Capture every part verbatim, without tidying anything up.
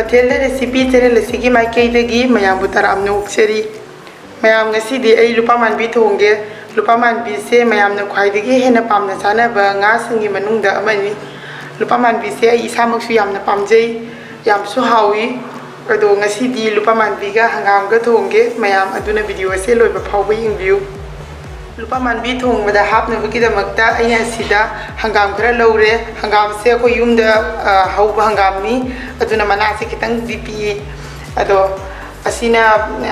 ꯃꯊꯦꯜꯗ recipe channel ꯑꯁꯤꯒꯤ ꯃꯥꯏꯀꯩꯗꯒꯤ ꯃꯌꯥꯝꯕꯨ ꯇꯔꯥꯝꯅ ꯑꯣꯛꯆꯔꯤ꯫ ꯃꯌꯥꯝ, ꯉꯁꯤꯗꯤ ꯑꯩ ꯂꯨꯄꯥ ꯃꯥꯟꯕꯤ ꯊꯣꯡꯒꯦ꯫ ꯂꯨꯄꯥ ꯃꯥꯟꯕꯤꯁꯦ ꯃꯌꯥꯝꯅ ꯈ꯭ꯋꯥꯏꯗꯒꯤ ꯍꯦꯟꯅ ꯄꯥꯝꯅ ꯆꯥꯅꯕ ꯉꯥꯁꯤꯡꯒꯤ ꯃꯅꯨꯡꯗ ꯑꯃꯅꯤ꯫ ꯂꯨꯄꯥ ꯃꯥꯟꯕꯤꯁꯦ ꯑꯩ ꯏꯁꯥꯃꯛꯁꯨ ꯌꯥꯝꯅ ꯄꯥꯝꯖꯩ, ꯌꯥꯝꯁꯨ ꯍꯥꯎꯏ꯫ ꯑꯗꯣ ꯉꯁꯤꯗꯤ ꯂꯨꯄꯥ ꯃꯥꯟꯕꯤꯒ ꯍꯪꯒꯥꯝꯒ ꯊꯣꯡꯒꯦ꯫ ꯃꯌꯥꯝ ꯑꯗꯨꯅ ꯚꯤꯗꯤꯑꯣ ꯑꯁꯦ ꯂꯣꯏꯕ ꯐꯥꯎꯕ ꯌꯦꯡꯕꯤꯌꯨ꯫ ꯂꯨꯄꯥ ꯃꯥꯟꯕꯤ ꯊꯣꯡꯕꯗ ꯍꯥꯞꯅꯕꯒꯤꯗꯃꯛꯇ ꯑꯩꯅ ꯑꯁꯤꯗ ꯍꯪꯒꯥꯝ ꯈꯔ ꯂꯧꯔꯦ꯫ ꯍꯪꯒꯥꯝꯁꯦ ꯑꯩꯈꯣꯏ ꯌꯨꯝꯗ, ꯑ, ꯍꯧꯕ ꯍꯪꯒꯥꯝꯅꯤ, ꯑꯗꯨꯅ ꯃꯅꯥꯁꯦ ꯈꯤꯇꯪꯗꯤ ꯄꯤꯛꯏ꯫ ꯑꯗꯣ ꯑꯁꯤꯅ,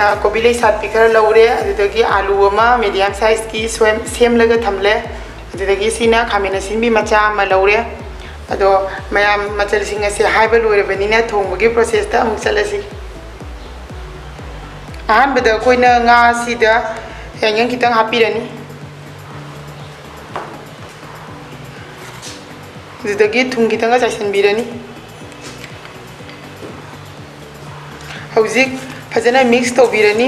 ꯑ, ꯀꯣꯕꯤ ꯂꯩ ꯁꯥꯠꯄꯤ ꯈꯔ ꯂꯧꯔꯦ, ꯑꯗꯨꯗꯒꯤ ꯑꯥꯂꯨ ꯑꯃ ꯃꯦꯗꯤꯌꯝ ꯁꯥꯏꯖꯀꯤ ꯁꯣꯏ-, ꯁꯦꯝꯂꯒ ꯊꯝꯂꯦ, ꯑꯗꯨꯗꯒꯤ ꯁꯤꯅ ꯈꯥꯃꯦꯟ ꯑꯁꯤꯟꯕꯤ ꯃꯆꯥ ꯑꯃ ꯂꯧꯔꯦ꯫ ꯑꯗꯣ ꯃꯌꯥꯝ, ꯃꯆꯜꯁꯤꯡ ꯑꯁꯦ ꯍꯥꯏꯕ ꯂꯣꯏꯔꯕꯅꯤꯅ ꯊꯣꯡꯕꯒꯤ ꯄ꯭ꯔꯣꯁꯦꯁꯇ ꯑꯃꯨꯛ ꯆꯠꯂꯁꯤ꯫ ꯑꯍꯥꯟꯕꯗ ꯑꯩꯈꯣꯏꯅ ꯉꯥ ꯑꯁꯤꯗ ꯌꯥꯏꯉꯪ ꯈꯤꯇꯪ ꯍꯥꯞꯄꯤꯔꯅꯤ꯫ ꯑꯗꯨꯗꯒꯤ ꯊꯨꯝ ꯈꯤꯇꯪꯒ ꯆꯥꯏꯁꯤꯟꯕꯤꯔꯅꯤ꯫ ꯍꯧꯖꯤꯛ ꯐꯖꯅ ꯃꯤꯛꯁ ꯇꯧꯕꯤꯔꯅꯤ꯫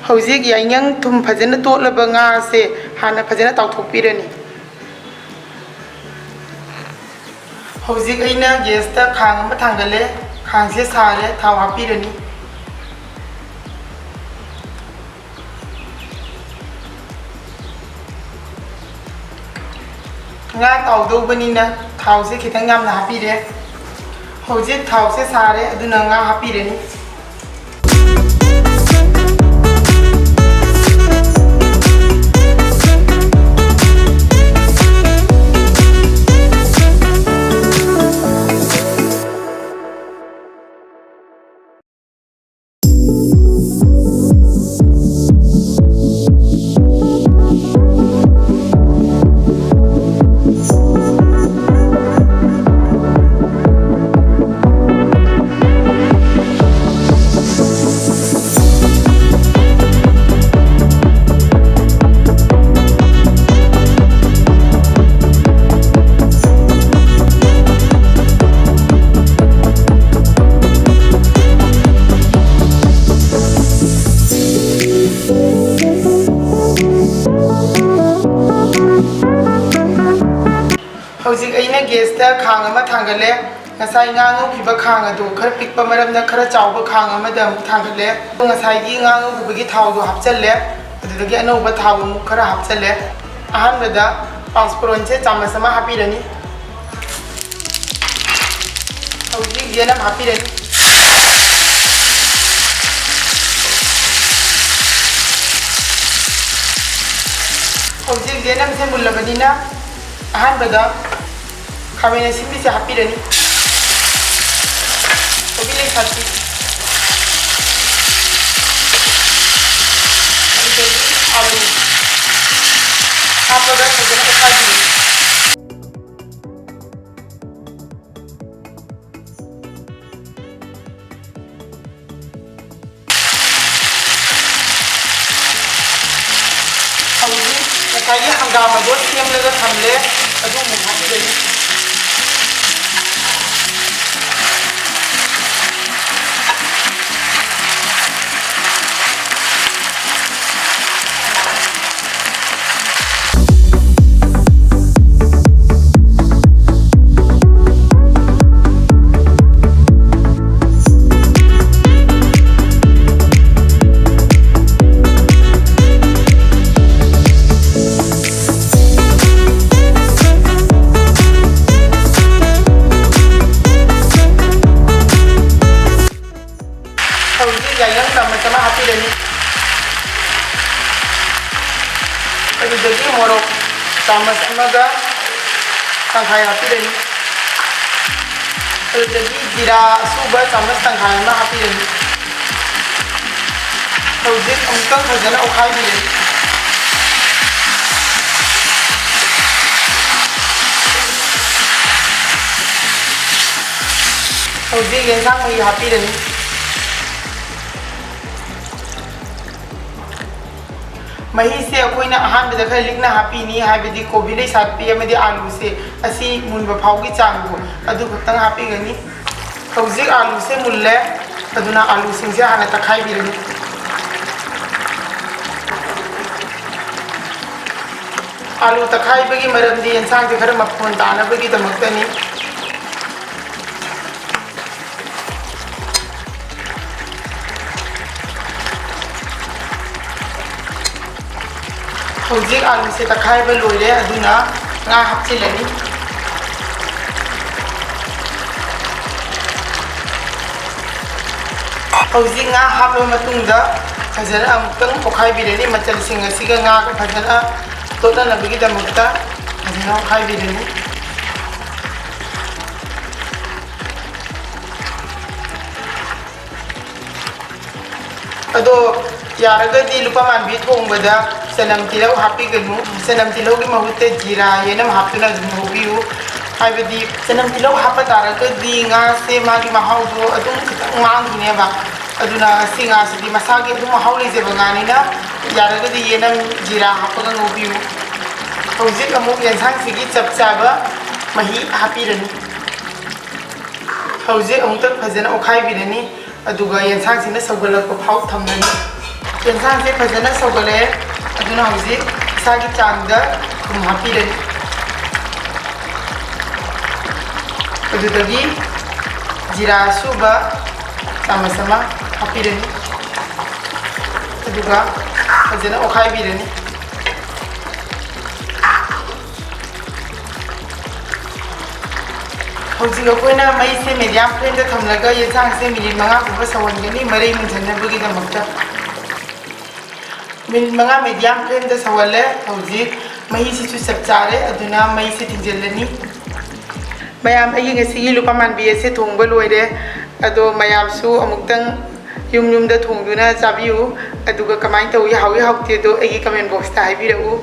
ꯍꯧꯖꯤꯛ ꯌꯥꯏꯉꯪ ꯊꯨꯝ ꯐꯖꯅ ꯇꯣꯠꯂꯕ ꯉꯥ ꯑꯁꯦ ꯍꯥꯟꯅ ꯐꯖꯅ ꯇꯥꯎꯊꯣꯛꯄꯤꯔꯅꯤ꯫ ꯍꯧꯖꯤꯛ ꯑꯩꯅ ꯒꯦꯁꯇ ꯈꯥꯡ ꯑꯃ ꯊꯥꯡꯒꯠꯂꯦ꯫ ꯈꯥꯡꯁꯦ ꯁꯥꯔꯦ, ꯊꯥꯎ ꯍꯥꯞꯄꯤꯔꯅꯤ꯫ ꯉꯥ ꯇꯥꯎꯗꯧꯕꯅꯤꯅ ꯊꯥꯎꯁꯦ ꯈꯤꯇꯪ ꯌꯥꯝꯅ ꯍꯥꯞꯄꯤꯔꯦ꯫ ꯍꯧꯖꯤꯛ ꯊꯥꯎꯁꯦ ꯁꯥꯔꯦ, ꯑꯗꯨꯅ ꯉꯥ ꯍꯥꯞꯄꯤꯔꯅꯤ꯫ ꯍꯧꯖꯤꯛ ꯑꯩꯅ ꯒꯦꯁꯇ ꯈꯥꯡ ꯑꯃ ꯊꯥꯡꯒꯠꯂꯦ꯫ ꯉꯁꯥꯏ ꯉꯥ ꯉꯧꯈꯤꯕ ꯈꯥꯡ ꯑꯗꯨ ꯈꯔ ꯄꯤꯛꯄ ꯃꯔꯝꯅ ꯈꯔ ꯆꯥꯎꯕ ꯈꯥꯡ ꯑꯃꯗ ꯑꯃꯨꯛ ꯊꯥꯡꯒꯠꯂꯦ꯫ ꯉꯁꯥꯏꯒꯤ ꯉꯥ ꯉꯧꯈꯤꯕꯒꯤ ꯊꯥꯎꯗꯣ ꯍꯥꯞꯆꯜꯂꯦ꯫ ꯑꯗꯨꯗꯒꯤ ꯑꯅꯧꯕ ꯊꯥꯎ ꯑꯃꯨꯛ ꯈꯔ ꯍꯥꯞꯆꯜꯂꯦ꯫ ꯑꯍꯥꯟꯕꯗ ꯄꯥꯁꯄꯣꯔꯟꯁꯦ ꯆꯥꯃꯁ ꯑꯃ ꯍꯥꯞꯄꯤꯔꯅꯤ꯫ ꯍꯧꯖꯤꯛ ꯌꯦꯅꯝ ꯍꯥꯞꯄꯤꯔꯅꯤ꯫ ꯍꯧꯖꯤꯛ ꯌꯦꯅꯝꯁꯦ ꯃꯨꯜꯂꯕꯅꯤꯅ ꯑꯍꯥꯟꯕꯗ ꯈꯥꯃꯦꯟ ꯑꯁꯤꯟꯕꯤꯁꯦ ꯍꯥꯞꯄꯤꯔꯅꯤ꯫ ꯀꯣꯕꯤ ꯂꯩ ꯁꯥꯠꯄꯤ꯫ ꯑꯗꯨꯗꯒꯤ ꯑꯥꯂꯨ ꯍꯥꯞꯄꯒ ꯐꯖꯅ ꯑꯣꯠꯈꯥꯏꯕꯤꯔꯅꯤ꯫ ꯍꯧꯖꯤꯛ ꯉꯁꯥꯏꯒꯤ ꯍꯪꯒꯥꯝ ꯑꯗꯣ ꯁꯦꯝꯂꯒ ꯊꯝꯂꯦ, ꯑꯗꯨ ꯑꯃꯨꯛ ꯍꯥꯞꯄꯤꯔꯅꯤ꯫ ꯍꯧꯖꯤꯛ ꯌꯥꯏꯉꯪ ꯆꯥꯃꯁ ꯑꯃ ꯍꯥꯞꯄꯤꯔꯅꯤ꯫ ꯑꯗꯨꯗꯒꯤ ꯃꯣꯔꯣꯛ ꯆꯥꯃꯁ ꯑꯃꯒ ꯇꯪꯈꯥꯏ ꯍꯥꯞꯄꯤꯔꯅꯤ꯫ ꯑꯗꯨꯗꯒꯤ ꯖꯤꯔꯥ ꯑꯁꯨꯕ ꯆꯥꯃꯁ ꯇꯪꯈꯥꯏ ꯑꯃ ꯍꯥꯞꯄꯤꯔꯅꯤ꯫ ꯍꯧꯖꯤꯛ ꯑꯃꯨꯛꯇꯪ ꯐꯖꯅ ꯑꯣꯠꯈꯥꯏꯕꯤꯔꯅꯤ꯫ ꯍꯧꯖꯤꯛ ꯌꯦꯟꯁꯥꯡ ꯃꯍꯤ ꯍꯥꯞꯄꯤꯔꯅꯤ꯫ ꯃꯍꯤꯁꯦ ꯑꯩꯈꯣꯏꯅ ꯑꯍꯥꯟꯕꯗ ꯈꯔ ꯂꯤꯛꯅ ꯍꯥꯞꯄꯤꯅꯤ, ꯍꯥꯏꯕꯗꯤ ꯀꯣꯕꯤ ꯂꯩꯁꯥꯠꯄꯤ ꯑꯃꯗꯤ ꯑꯥꯂꯨꯁꯦ ꯑꯁꯤ ꯃꯨꯟꯕ ꯐꯥꯎꯒꯤ ꯆꯥꯡꯗꯣ ꯑꯗꯨ ꯈꯛꯇꯪ ꯍꯥꯞꯄꯤꯒꯅꯤ꯫ ꯍꯧꯖꯤꯛ ꯑꯥꯂꯨꯁꯦ ꯃꯨꯜꯂꯦ, ꯑꯗꯨꯅ ꯑꯥꯂꯨꯁꯤꯡꯁꯦ ꯍꯥꯟꯅ ꯇꯛꯈꯥꯏꯕꯤꯔꯅꯤ꯫ ꯑꯥꯂꯨ ꯇꯛꯈꯥꯏꯕꯒꯤ ꯃꯔꯝꯗꯤ ꯌꯦꯟꯁꯥꯡꯁꯦ ꯈꯔ ꯃꯐꯣꯟ ꯇꯥꯅꯕꯒꯤꯗꯃꯛꯇꯅꯤ꯫ ꯍꯧꯖꯤꯛ ꯑꯥꯂꯨꯁꯦ ꯇꯛꯈꯥꯏꯕ ꯂꯣꯏꯔꯦ, ꯑꯗꯨꯅ ꯉꯥ ꯍꯥꯞꯆꯤꯜꯂꯅꯤ꯫ ꯍꯧꯖꯤꯛ ꯉꯥ ꯍꯥꯞꯂꯕ ꯃꯇꯨꯡꯗ ꯐꯖꯅ ꯑꯃꯨꯛꯇꯪ ꯑꯣꯠꯈꯥꯏꯕꯤꯔꯅꯤ꯫ ꯃꯆꯜꯁꯤꯡ ꯑꯁꯤꯒ ꯉꯥꯒ ꯐꯖꯅ ꯇꯣꯠꯅꯅꯕꯒꯤꯗꯃꯛꯇ ꯐꯖꯅ ꯑꯣꯠꯈꯥꯏꯕꯤꯔꯅꯤ꯫ ꯑꯗꯣ ꯌꯥꯔꯒꯗꯤ ꯂꯨꯄꯥ ꯃꯥꯟꯕꯤ ꯊꯣꯡꯕꯗ ꯆꯅꯝ ꯇꯤꯜꯍꯧ ꯍꯥꯞꯄꯤꯒꯅꯨ꯫ ꯆꯅꯝ ꯇꯤꯜꯍꯧꯒꯤ ꯃꯍꯨꯠꯇ ꯖꯤꯔꯥ ꯌꯦꯅꯝ ꯍꯥꯞꯇꯨꯅ ꯑꯗꯨꯝ ꯉꯧꯕꯤꯌꯨ꯫ ꯍꯥꯏꯕꯗꯤ ꯆꯅꯝ ꯇꯤꯜꯍꯧ ꯍꯥꯞꯄ ꯇꯥꯔꯒꯗꯤ ꯉꯥꯁꯦ ꯃꯥꯒꯤ ꯃꯍꯥꯎꯗꯣ ꯑꯗꯨꯝ ꯈꯤꯇꯪ ꯃꯥꯡꯈꯤꯅꯦꯕ꯫ ꯑꯗꯨꯅ ꯉꯁꯤ ꯉꯥꯁꯤꯗꯤ ꯃꯁꯥꯒꯤ ꯑꯗꯨꯝ ꯃꯍꯥꯎ ꯂꯩꯖꯕ ꯉꯥꯅꯤꯅ ꯌꯥꯔꯒꯗꯤ ꯌꯦꯅꯝ ꯖꯤꯔꯥ ꯍꯥꯞꯄꯒ ꯉꯧꯕꯤꯌꯨ꯫ ꯍꯧꯖꯤꯛ ꯑꯃꯨꯛ ꯌꯦꯟꯁꯥꯡꯁꯤꯒꯤ ꯆꯞ ꯆꯥꯕ ꯃꯍꯤ ꯍꯥꯞꯄꯤꯔꯅꯤ꯫ ꯍꯧꯖꯤꯛ ꯑꯃꯨꯛꯇꯪ ꯐꯖꯅ ꯑꯣꯠꯈꯥꯏꯕꯤꯔꯅꯤ, ꯑꯗꯨꯒ ꯌꯦꯟꯁꯥꯡꯁꯤꯅ ꯁꯧꯒꯠꯂꯛꯄ ꯐꯥꯎ ꯊꯝꯂꯅꯤ꯫ ꯌꯦꯟꯁꯥꯡꯁꯦ ꯐꯖꯅ ꯁꯧꯒꯠꯂꯛꯑꯦ, ꯑꯗꯨꯅ ꯍꯧꯖꯤꯛ ꯏꯁꯥꯒꯤ ꯆꯥꯡꯗ ꯊꯨꯝ ꯍꯥꯞꯄꯤꯔꯅꯤ꯫ ꯑꯗꯨꯗꯒꯤ ꯖꯤꯔꯥ ꯑꯁꯨꯕ ꯆꯥꯃꯁ ꯑꯃ ꯍꯥꯞꯄꯤꯔꯅꯤ, ꯑꯗꯨꯒ ꯐꯖꯅ ꯑꯣꯠꯈꯥꯏꯕꯤꯔꯅꯤ꯫ ꯍꯧꯖꯤꯛ ꯑꯩꯈꯣꯏꯅ ꯃꯩꯁꯦ medium flameꯗ ꯊꯝꯂꯒ ꯌꯦꯟꯁꯥꯡꯁꯦ minute ꯃꯉꯥꯒꯨꯝꯕ ꯁꯧꯍꯟꯒꯅꯤ, ꯃꯔꯩ ꯃꯨꯟꯖꯟꯅꯕꯒꯤꯗꯃꯛꯇ꯫ Minute ꯃꯉꯥ medium flameꯗ ꯁꯧꯍꯜꯂꯦ꯫ ꯍꯧꯖꯤꯛ ꯃꯍꯤꯁꯤꯁꯨ ꯆꯞ ꯆꯥꯔꯦ, ꯑꯗꯨꯅ ꯃꯩꯁꯦ ꯊꯤꯡꯖꯤꯜꯂꯅꯤ꯫ ꯃꯌꯥꯝ, ꯑꯩꯒꯤ ꯉꯁꯤꯒꯤ ꯂꯨꯄꯥ ꯃꯥꯟꯕꯤ ꯑꯁꯦ ꯊꯣꯡꯕ ꯂꯣꯏꯔꯦ꯫ ꯑꯗꯣ ꯃꯌꯥꯝꯁꯨ ꯑꯃꯨꯛꯇꯪ ꯌꯨꯝ ꯌꯨꯝꯗ ꯊꯣꯡꯗꯨꯅ ꯆꯥꯕꯤꯌꯨ, ꯑꯗꯨꯒ ꯀꯃꯥꯏꯅ ꯇꯧꯏ, ꯍꯥꯎꯏ ꯍꯥꯎꯇꯦꯗꯣ ꯑꯩꯒꯤ comment boxꯇ ꯍꯥꯏꯕꯤꯔꯛꯎ꯫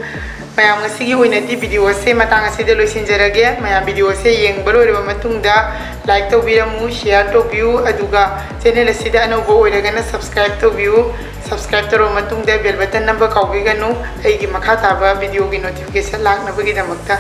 ꯃꯌꯥꯝ, ꯉꯁꯤꯒꯤ ꯑꯣꯏꯅꯗꯤ video ꯑꯁꯦ ꯃꯇꯥꯡ ꯑꯁꯤꯗ ꯂꯣꯏꯁꯤꯟꯖꯔꯒꯦ꯫ ꯃꯌꯥꯝ, video ꯑꯁꯦ ꯌꯦꯡꯕ ꯂꯣꯏꯔꯕ ꯃꯇꯨꯡꯗ like ꯇꯧꯕꯤꯔꯝꯃꯨ, share ꯇꯧꯕꯤꯌꯨ, ꯑꯗꯨꯒ channel ꯑꯁꯤꯗ ꯑꯅꯧꯕ ꯑꯣꯏꯔꯒꯅ subscribe ꯇꯧꯕꯤꯌꯨ꯫ Subscribe ꯇꯧꯔꯕ ꯃꯇꯨꯡꯗ bell button ꯅꯝꯕ ꯀꯥꯎꯕꯤꯒꯅꯨ, ꯑꯩꯒꯤ ꯃꯈꯥ ꯇꯥꯕ videoꯒꯤ notification ꯂꯥꯛꯅꯕꯒꯤꯗꯃꯛꯇ꯫